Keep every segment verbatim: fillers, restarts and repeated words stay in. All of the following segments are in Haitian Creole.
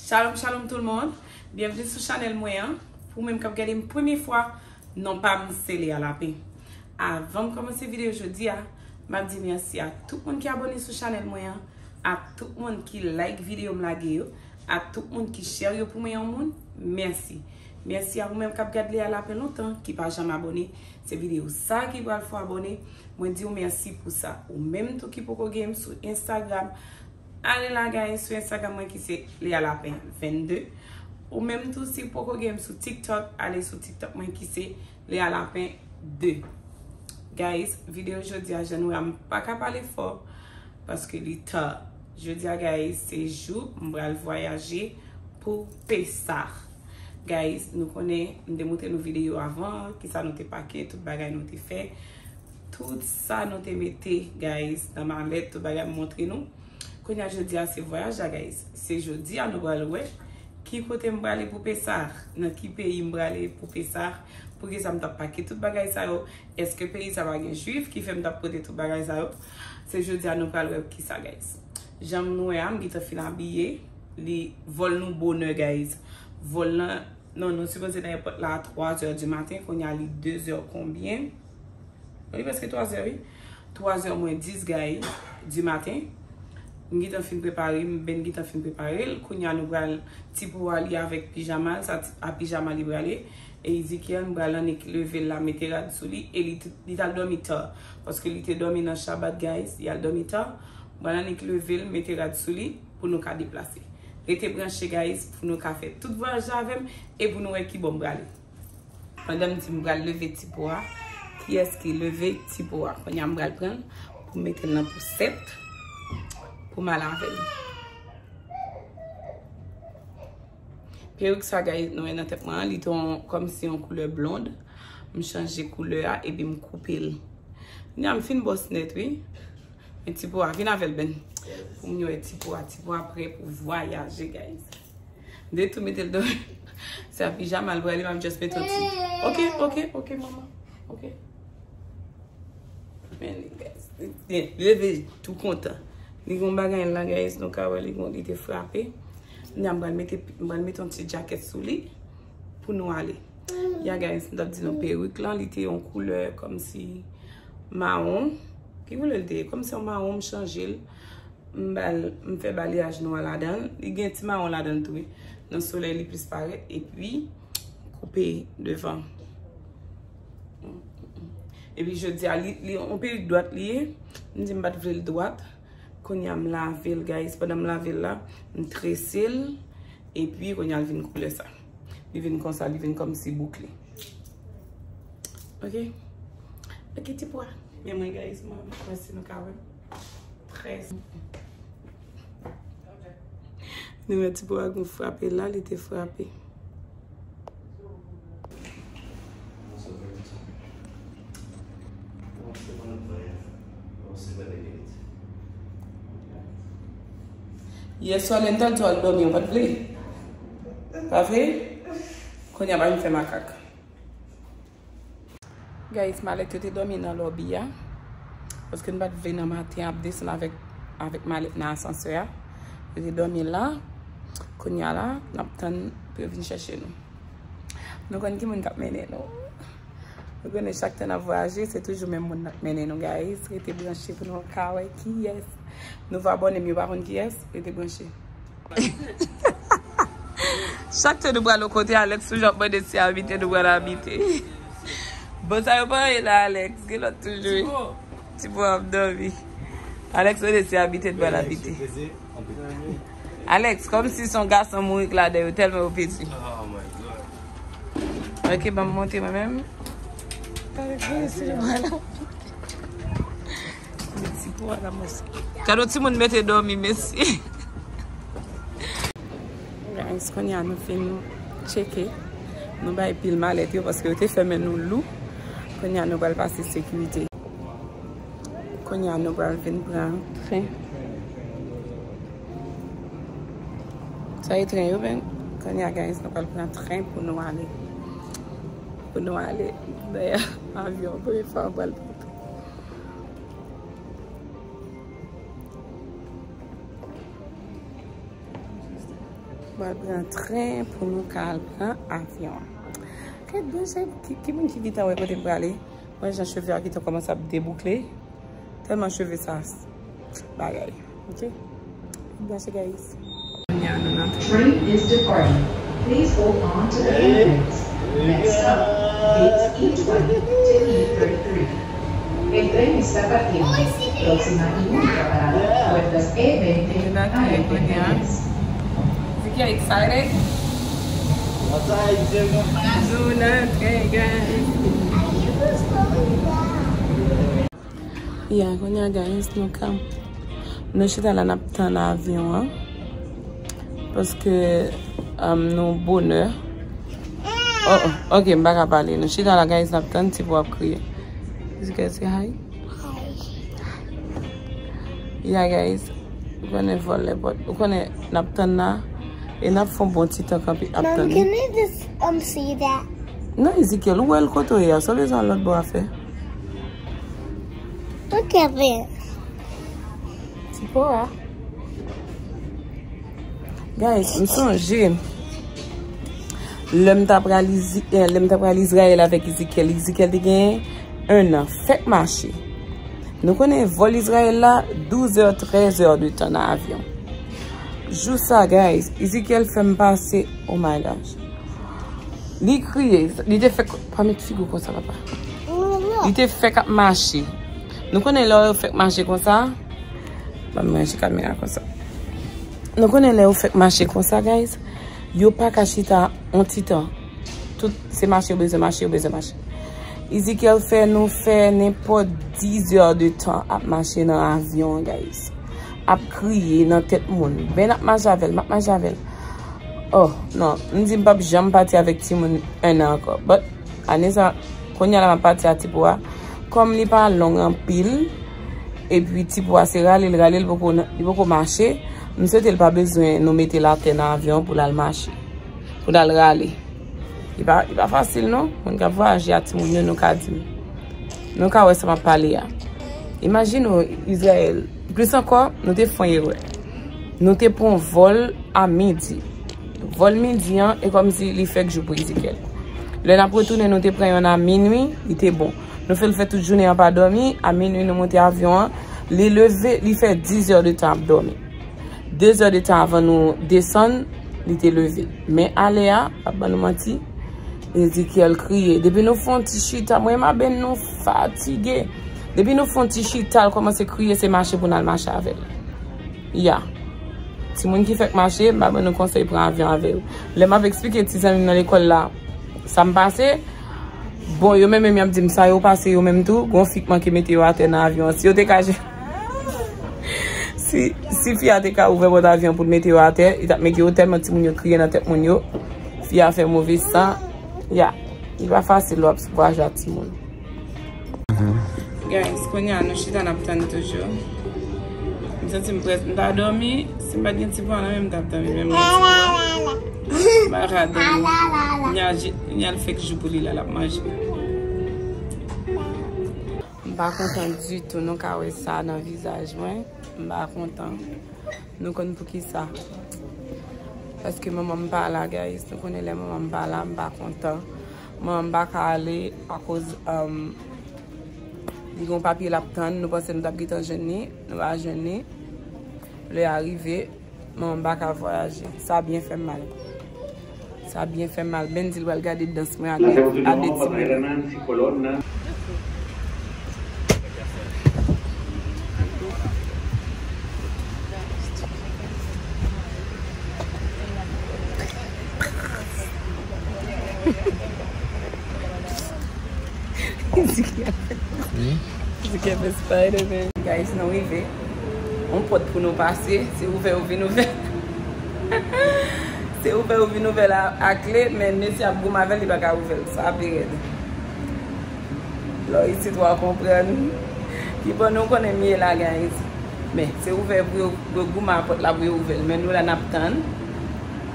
Shalom, shalom tout le monde. Byenvni sou chanèl mwen an. Pou ou menm k ap gade m premye fwa, non pa m se Lea Lapin. Avan m kòmanse videyo jodi a, m ap di mèsi a tout moun ki abòne sou chanèl mwen an, a tout moun ki like videyo m lage yo, a tout moun ki share yo pou mwen yon moun, mèsi. Mèsi a ou menm k ap gad Lea Lapin lontan, ki pa janm abòne. Se videyo sa ki pral fè w abòne. Mwen di w mèsi pou sa. Ou menm tou ki poko gen m sou Instagram, ale la, guys, sou Instagram mwen ki se Lea Lapin vennde. Ou menm tou, si w poko gen m sou TikTok, ale sou TikTok mwen ki se Lea Lapin de. Guys, videyo jodi a, jan nou wè a, m pa ka pale fò paske li ta. Jodi a, guys, se jou m pral vwayaje pou Pesach. Guys, nou konnen, m te montre nou videyo avan, kisa nou te pake, tout bagay nou te fè. Tout sa nou te mete, guys, nan malèt, tout bagay m montre nou. Kounye a, jodi a, se vwayaj la, guys. Se jodi a nou pral wè ki kote m prale pou Pesach, nan ki peyi m prale pou Pesach, poukisa m t ap pake tout bagay sa yo, èske peyi sa pa gen jwif ki fè m t ap pote tout bagay sa yo. Se jodi a nou pral wè kisa, guys. Jan nou wè a, m gentan fin abiye, li vòl nou bonè, guys. Vòl lan, non, nou sipoze nan èpòt la a twa zè di maten, kounye a li de zè konbyen? Wi, prèske twa zè, wi. Twa zè mwens dis, guys, di maten. M gentan fin prepare, m ben gentan fin prepare l. Kounye a nou pral, ti pou a li avèk pijama l, sa ti, a pijama li prale. E Ezekiel, m pral annik leve l la, mete rad sou li, e li t-, li t al dòmi ta. Paske li te dòmi nan Shabbat, guys, li al dòmi ta. M pral annik leve l, mete rad sou li, pou nou ka deplase. Rete branche, guys, pou nou ka fè tout vwayaj la avè m, e pou nou wè kibò m prale. Pandan m di m pral leve ti po a, kiyès ki leve ti po a? Kounye a m pral pran l pou m mete l nan pousèt pou m al avè l. Perik sa, guys, nou wè nan tèt mwen an, li te yon, kòmsi yon koulè blond. M chanje koulè a epi m koupe l. Kounye a m fin bwòs nèt, wi. Men ti po a, vin avè l, Ben. Pou m wè ti po a, ti po a prè pou vwayaje, guys. M te tou mete l dòmi. Se a pijama l prale, m ap just mete yon ti. Ok, ok, ok, manman. Ok. Men li, guys. Li, li leve tou kontan. Li gon bagay la, guys, nou ka wè li gon, li te frape. Kounye a m pral mete, m pral mete yon ti djakèt sou li pou nou ale. Ya, guys, m t ap di nou perik lan, li te yon koulè kòmsi mawon. Ki koulè l te ye? Kòmsi yon mawon, m chanje l. M ba l, m fè balayaj nwa ladan l. Li gen ti mawon ladan l tou, wi. Nan solèy, li plis parèt. Epi, koupe devan. Epi, jodi a, li, li yon perik dwat li ye. M di m pa t vle l dwat. Kounye a, m lave l, guys. Pandan m lave l la, m trese l. Epi, kounye a, l vin koulè sa. Li vin konsa, li vin kòmsi boukle. Ok? Ok, ti po a. Men mwen, guys, mwen, mwen si nou ka wè. Trè. Nou wè ti po a gon frape la, li te frape. Yèswa, lè n t al di w al dòmi, ou pa t vle? Pa vre? Kounye a, ba m fè makak. Guys, malèt yo te dòmi nan lòbi a. Paske n pa t vle nan maten ap desann avèk, avèk malèt nan asansè a. Yo te dòmi la. Kounye a la, n ap tann pou yo vin chèche nou. Nou konn ki moun k ap mennen nou. Nou konnen chak tan n ap vwayaje, se toujou menm moun nan k mennen nou, guys. Rete branche pou nou ka wè kiyès. Nouvo abòne m yo pa konn kiyès. Rete branche. Chak tan nou pral yon kote, Alex toujou ap mande si abite nou pral abite. Bon, sa yo pa anyen la, Alex. Gen lòt toujou, wi. Ti po ap dòmi. Alex mande si abite nou pral abite. Alex, kòmsi se yon gason mourik ladan yo, tèlman yo piti. Ok, ban m monte mwen menm. Alex, mwen si nou pral abite. Ti po a la, mwen si. Gade yon timoun mete dòmi, mesye. Guys, kounye a nou fin tcheke. Nou bay pil malèt yo paske yo te fèmen nou lou. Kounye a nou pral pase sekirite. Kounye a nou pral vin pran tren. Sa e tren yo, men. Kounye a, guys, nou pral pran tren pou nou ale. Pou nou ale. Dayè, avyon, premye fwa mwen pral pran tren. Pral pran tren pou nou ka al pran avyon. Kèt, bon, se ki, ki moun ki gentan wè kote m prale? Mwen, jan cheve a gentan kòmanse ap deboukle. Tèlman cheve sa s-, bagay. Ok? Branche, guys. Kounye a nou nan tren. Train is departing. Please hold on to the handles. Next stop, gates E twenty to E thirty-three. El tren está partiendo. Próxima y única parada, puertas E veinte a E treinta y tres. Ziki, are you excited? Nou nan tren, guys. Yeah, kounye a, guys, nou ka, nou chita la, n ap tann avyon an. Paske, um, nou bonè. Oh, oh, ok, m pa ka pale. Nou chita la, guys, n ap tann, Ti Pou ap kriye. Ziki, say hi. Yeah, guys. Ou konnen vòl lè pòt. Ou konnen n ap tann la. E n ap fè yon bon ti tan kanpe ap tann li. Mom, can I just, um, see that? Non, Ezekiel, ou wè l kote w ye a. Sa w bezwen al lòt bò a fè? Look at this. Ti po a. Guys, m sonje lè m t ap pral Izi-, eh, lè m t ap pral Izrayèl avèk Ezekiel. Ezekiel te gen un an. Fèk mache. Nou konnen vòl Izrayèl la, douz è, trèz è de tan nan avyon. Jou sa, guys, Ezekiel fè m pase, oh my gosh. Li kriye, li te fèk, pa met figi w konsa, papa. Li te fèk ap mache. Nou konnen lè yo fèk mache konsa, ban m ranje kamera konsa. Nou konnen lè yo fèk mache konsa, guys, yo pa ka chita yon ti tan. Tout se mache yo bezwen mache, yo bezwen mache. Ezekiel fè nou fè nenpòt diz è de tan ap mache nan avyon an, guys. Ap kriye nan tèt moun. Ben ap mache avè l, m ap mache avè l. Oh, non, m di m p ap janm pati avèk timoun un an ankò. But, ane sa, kounye a la m ap pati a Ti Pou a. Kòm li pa long anpil, epi Ti Pou a se rale l rale, li poko, li poko mache, m swete l pa bezwen nou mete l atè nan avyon pou l al mache, pou l al rale. Li pa, li pa fasil non. Moun k ap vwayaje a timoun yo, nou ka di m. Nou ka wè sa m ap pale a. Imajine w, Izrayèl. Plis ankò, nou te fè yon erè. Nou te pran vòl a midi. Vòl midi an, e kòmsi li fèk jou pou Ezekiel. Lè n ap retounen, nou te pran yonn a minwi, li te bon. Nou fè l fè tout jounen an pa dòmi, a minwi nou monte avyon an, li leve, li fè diz è de tan ap dòmi. De zè de tan avan nou desann, li te leve. Men ale a, p ap ban nou manti, Ezekiel kriye. Depi nou fè yon ti chita, mwen m a ben nou fatige. Depi nou fè yon ti chita, l kòmanse kriye, se mache pou n al mache avè l. Ya. Timoun ki fèk mache, m pa ban nou konsèy pran avyon avè yo. Lè m ap eksplike ti zanmi m nan lekòl la, sa m pase, bon, yo menm menm y ap di m sa yo pase yo menm tou, gon fi k manke mete yo atè nan avyon an. Si yo te ka je-, si, si fi a te ka ouvè pòt avyon pou l mete yo atè, li t ap mete yo tèlman timoun yo kriye nan tèt moun yo. Fi a fè move san. Ya. Li pa fasil lè w ap vwayaje ak timoun. Guys, kounye a nou chita n ap tann toujou. M santi m prèske, m ta dòmi. Si m pa t gen Ti Pou a nan men m, m t ap dòmi. Men m gen Ti Pou a, m pa ka dòmi. Kounye a, je-, kounye a l fèk jou pou li la, l ap manje. M pa kontan ditou, nou ka wè sa nan vizaj mwen. M pa kontan. Nou konn poukisa. Paske manman m pa la, guys. Nou konnen lè manman m pa la, m pa kontan. Manman m pa ka ale akoz, um, li gen yon papye l ap tann. Nou panse nou t ap gentan jwenn li. Nou pa jwenn li. Lè a rive, manman m pa ka vwayaje. Sa byen fè m mal. Sa byen fè m mal. Bendy l pral gade dans mwen ak de, ak de timoun. Ziki ap fè Spider-Man. Guys, nou rive. Yon pòt pou nou pase. Se ouvè yo vin ouvè. Se ouvè yo vin ouvè la a kle, men mesye ap goumen avè l, li pa ka ouvè l. Sa pi rèd. Lò isit w a konprann. Ki bò nou konnen m ye la, guys. Men, se ouvè pou yo, pou yo goumen a pòt la pou yo ouvè l. Men nou la n ap tann.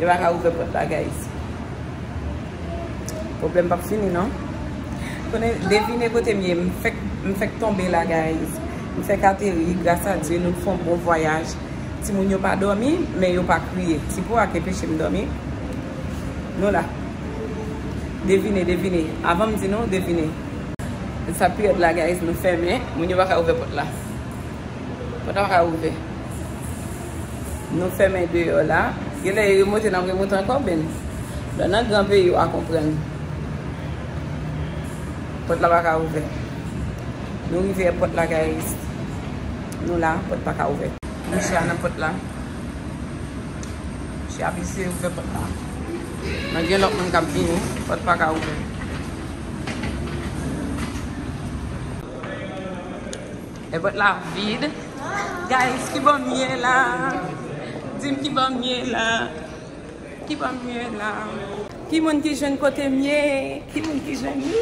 Yo pa ka ouvè pòt la, guys. Pwoblèm p ap fini, non. Konnen, devine kote m ye. M fèk, m fèk tonbe la, guys. M fèk ateri, gras a Dye, nou fè yon bon vwayaj. Timoun yo pa dòmi, men yo pa kriye. Ti po a k enpeche m dòmi. Nou la. Devine, devine. Avan m di nou, devine. Sa pi rèd la, guys, nou fèmen. Moun yo pa ka ouvè pòt la. Pòt la pa ka ouvè. Nou fèmen deyò la. Genlè yo remonte, n ap remonte ankò, ben. Lè nan gran peyi, w a konprann. Pòt la pa ka ouvè. Nou rive pòt la, guys. Nou la, pòt pa ka ouvè. Mesye a nan pòt la. Mesye ap eseye ouvè pòt la. Men gen lòt moun k ap vini. Pòt pa ka ouvè. E pòt la vid. Guys, kibò m ye la? Di m kibò m ye la. Kibò m ye la? Ki moun ki jwenn kote m ye? Ki moun ki jwenn li?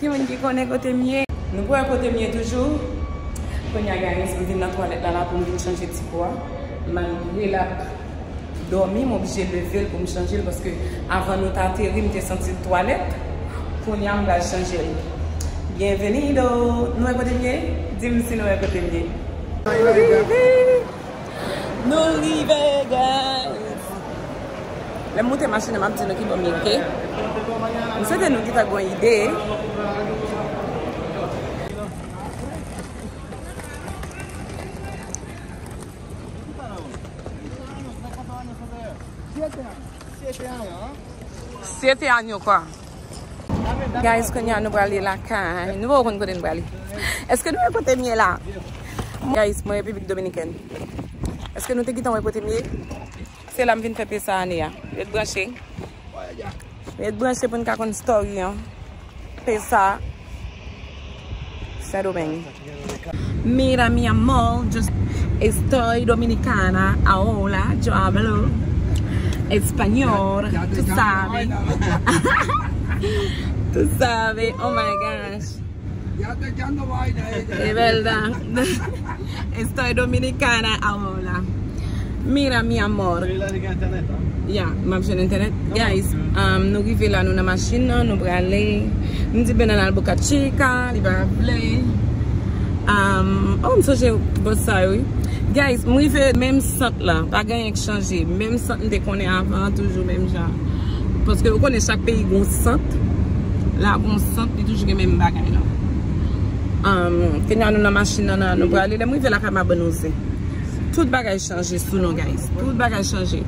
Ki moun ki konnen kote m ye? Nou pral kote m ye toujou. Kounye a, guys, m vin nan twalèt la, la pou m vin chanje ti po a. Malgre l ap dòmi, m oblije leve l pou m chanje l, paske avan nou t ateri, m te santi l twalèt. Kounye a, m pral chanje l. Bienvenido! Nou wè kote m ye? Di m si nou wè kote m ye. Nou rive! Nou rive, guys! Lè m moute machin nan, m ap di nou kibò m ye, oke? M swete nou gentan gen yon ide. Siete años, ¿ah? Siete años, kwa? Guys, kounye a nou prale lakay. Nou poko konn kote nou prale. Èske nou wè kote m ye la? Guys, mwen Repiblik Dominikèn. Èske nou te gentan wè kote m ye? Se la m vin fè pesa ane a. Ret branche. Ret branche pou n ka konn story an. Pesa Sendomeng. Mira mi amor, just estoy dominicana, ahora yo hablo español, tú sabes. Tú sabes, oh my gosh. Ya está echando vaina ella. Es verdad. Estoy dominicana ahora. Mira, mi amor. Ya, m ap jwenn entènèt. Guys, um, nou rive la, nou nan machin nan, nou prale. M di Benan al Boca Chica, li pa vle. Um, oh, m sonje bòs sa yo, wi. Guys, m rive menm sant la, pa gen anyen k chanje. Menm sant m te konnen avan, toujou menm jan. Paske ou konnen chak peyi gon sant. La gon sant, li toujou gen menm bagay la. Um, kounye a nou nan machin nan, nan, nou prale. Lè m rive lakay m ap ban nou zen. Tout bagay chanje sou nou, guys. Tout bagay chanje.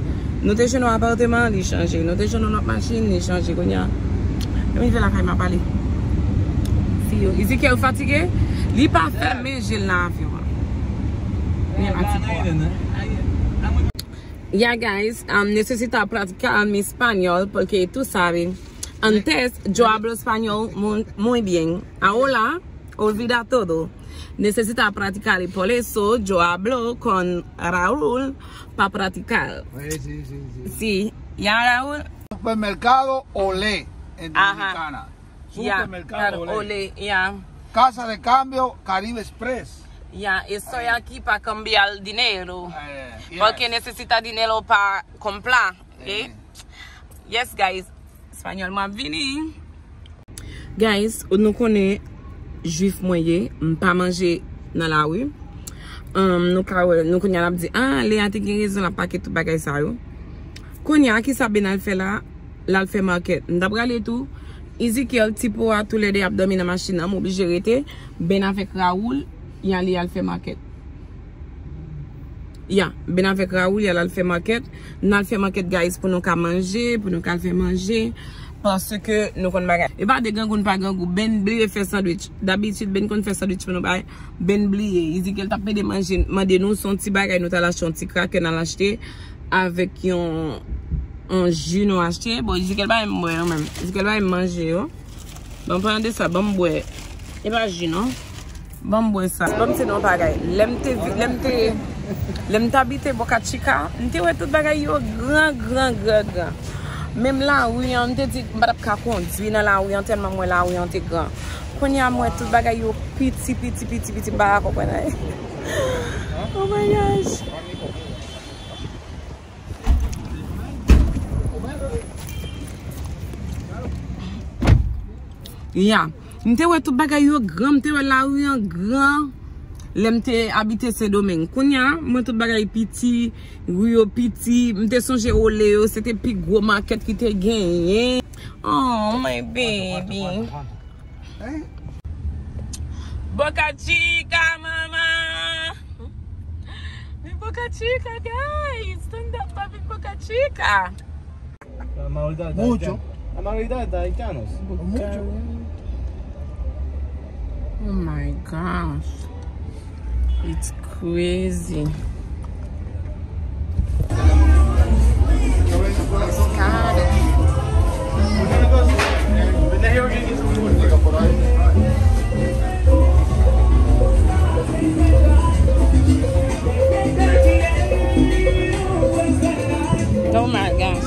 Nou te jwenn yon apartman, li chanje. Nou te jwenn yon lòt machin, li chanje. Kounye a, lè m rive lakay m ap pale. Si yo, Ezekiel fatige, li pa fèmen je l nan avyon an. Li nan ti kò a. Ya, guys, um, necesita practicar mi español porque tú sabes, antes yo hablo español muy, muy bien. Ahora, olvida todo. Necesita practicar y por eso yo hablo con Raúl pa practicar. Sí, sí, sí, sí. Sí, ya Raúl. Supermercado Olé en Dominicana. Ya, Supermercado Olé. Olé, ya. Casa de Cambio Caribe Express. Ya, estoy aquí pa cambiar dinero. Eh, yes. Porque necesita dinero pa comprar, eh? Yes, guys. Espanyòl mwen ap vini. Guys, nou konnen jwif mwen ye, m pa manje nan lari. Um, nou ka wè, nou kounye a n ap di, ah, Lea te gen rezon, l ap pake tout bagay sa yo. Kounye a, kisa Ben al fè la? L al fè makèt. M t ap rale tou. Ezekiel, Ti Po a, toulède ap dòmi nan machin nan, m oblije rete. Ben avèk Raoul, y ale al fè makèt. Ya, Ben avèk Raoul, y al al fè makèt. N al fè makèt, guys, pou nou ka manje, pou nou ka al fè manje. Paske nou konn bagay. E pa de grangou, n pa grangou. Ben bliye fè sandwich. Dabitid, Ben konn fè sandwich pou nou bay. Ben bliye. Ezekiel t ap pede manje, mande nou, se yon ti bagay, nou t al achte yon ti kraken, n al achte avèk yon, yon ji nou achte. Bon, Ezekiel pa renmen bwè yo menm. Ezekiel pa renmen manje yo. Bon, pandan de sa, ban m bwè. E pa ji non. Ban m bwè sa. Ban m di nou yon bagay. Lè m te vi-, lè m te, lè m t abite Boca Chica, m te wè tout bagay yo gran, gran, gran, gran. Menm lari an, m te di, m pa t ap ka kondui nan lari an tèlman m wè lari an te gran. Kounye a, m wè tout bagay yo piti, piti, piti, piti, m pa ka konprann anyen. Oh my gosh. Ya. M te wè tout bagay yo gran, m te wè lari an gran. Lè m te abite Sendomeng. Kounye a, mwen tout bagay piti, ri yo piti. M te sonje Ole yo, se te pi gwo makèt ki te genyen. Oh, my baby. Boca Chica, mama! Mi Boca Chica, guys! Stand up pa vin Boca Chica! Mucho. La mayoría de haitianos. Mucho. Oh my gosh. It's crazy. Oh my gosh.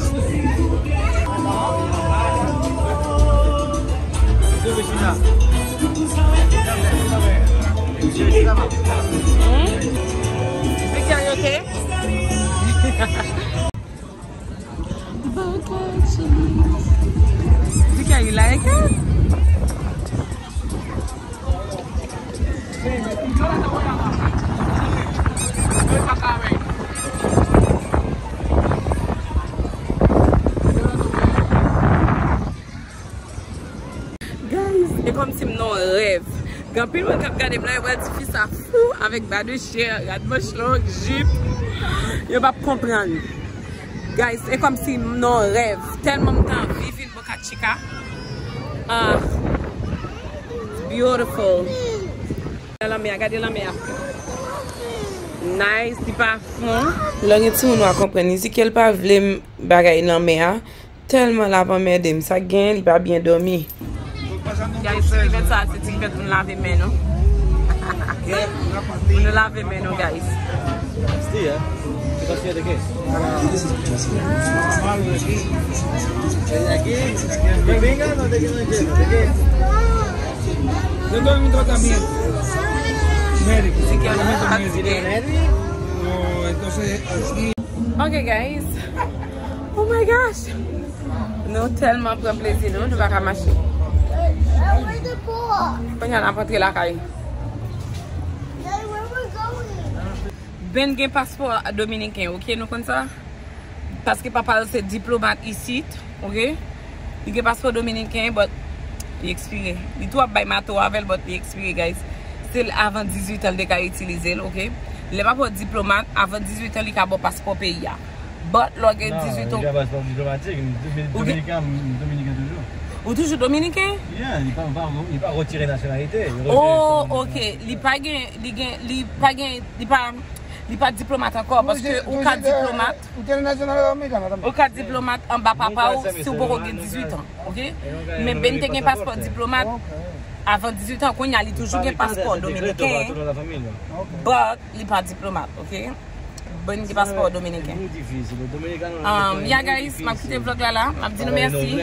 Hmm? Is the carry okay? Zika, you like it? Guys, e kòmsi m nan yon rèv. Gen anpil moun k ap gade m la, yo pral di fi sa fou avèk ba de chè, rad manch long, jip. Yo p ap konprann. Guys, e kòmsi m nan yon rèv. Tèlman m t anvi vin Boca Chica. Ah, it's beautiful. Lanmè a, gade lanmè a. Nice, li pa fon. Lè gen timoun w a konprann, li di ke l pa vle m bagay lanmè a. Tèlman l ap anmède m, sa k genyen, li pa byen dòmi. Guys, ti kivèt sa, se ti kivèt pou n lave men nou. Pou nou lave men nou, guys. Yo dormi tratamiento médico, tratamiento médico. Oh, entonces, así. Ok, guys. Oh my gosh. Nou tèlman pran plezi nou, nou pa ka mache. Kounye a n ap antre lakay. Ben gen paspò dominiken, ok, nou konn sa? Paske papa l se diplomat isit, ok? Li gen paspò dominiken, but li ekspire. Li tou ap bay mato avè l, but li ekspire, guys. Se l avan dizuit an l te ka itilize l, ok? Lè papa w diplomat, avan dizuit an, li ka ba w paspò peyi a. But lè w gen dizuit an. Non, li gen paspò diplomatik, li dominiken, dominiken toujou. Ou toujou dominiken? Yeah, li pa, li pa, li pa retire nasyonalite. Oh, ok. Li pa gen, li gen, li pa gen, li pa, li pa diplomat ankò, paske ou ka diplomat. Ou te nasyonal dominikana tanmen. Ou ka diplomat anba papa w si w poko gen dizuit an, ok? Men Ben te gen paspò diplomat avan dizuit an, kounye a li toujou gen paspò dominiken, but li pa diplomat, ok? Ben gen paspò dominiken. Um, yeah, guys, m ap kite vlog la la. M ap di nou mèsi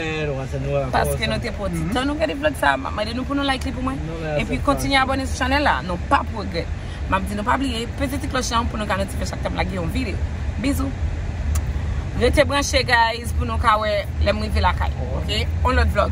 paske nou te pran ti tan nou gade vlog sa. M ap mande nou pou nou like li pou mwen. Epi kontinye abòne sou chanèl la. Nou p ap regrèt. M ap di nou pa bliye peze ti klòch lan pou nou ka notifye chak tan m lage yon videyo. Bizou. Rete branche, guys, pou nou ka wè lè m rive lakay. Ok? On lòt vlog.